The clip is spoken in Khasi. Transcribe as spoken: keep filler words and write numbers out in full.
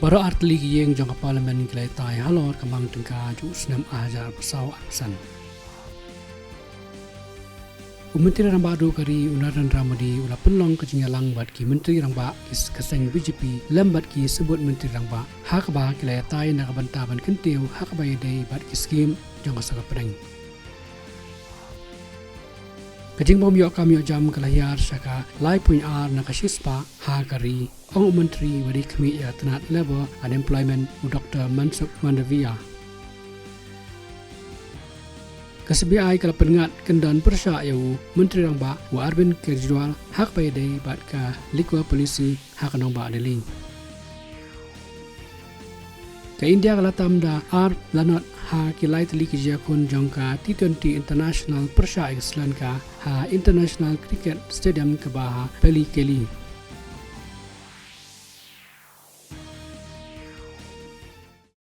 Baroh artylli ki ïing jong ka Parliament ki la ïatai halor ka mang tyngka jong u snem ar hajar arphew saw arphew san. U Myntri Rangbah Duh ka ri u Narendra Modi u la pynlong ka jingïalang bad ki Myntri Rangbah ki s-, ka seng B J P lem bad ki symbud Myntri Rangbah, ha kaba ki la ïatai na ka bynta ban kyntiew ha kaba ïadei bad ki skim jong ka sorkar pdeng. Ka jingbym ïoh kam ïoh jam ka la hiar sha ka lai point ar na ka shispah ha ka ri, ong u Myntri ba dei khmih ïa ka tnat Labour and Employment u Doktor Mansukh Mandaviya. Ka C B I ka la pynngat kyndon pyrshah ïa u Myntri Rangbah u Arvind Kejriwal ha kaba ïadei bad ka liquor policy ha ka nongbah Delhi. Ka India ka la tam da ar lanot ha ki lai tylli ki jingïakhun jong ka T twenty International pyrshah ïa ka Sri Lanka ha International Cricket Stadium kaba ha Pallekele.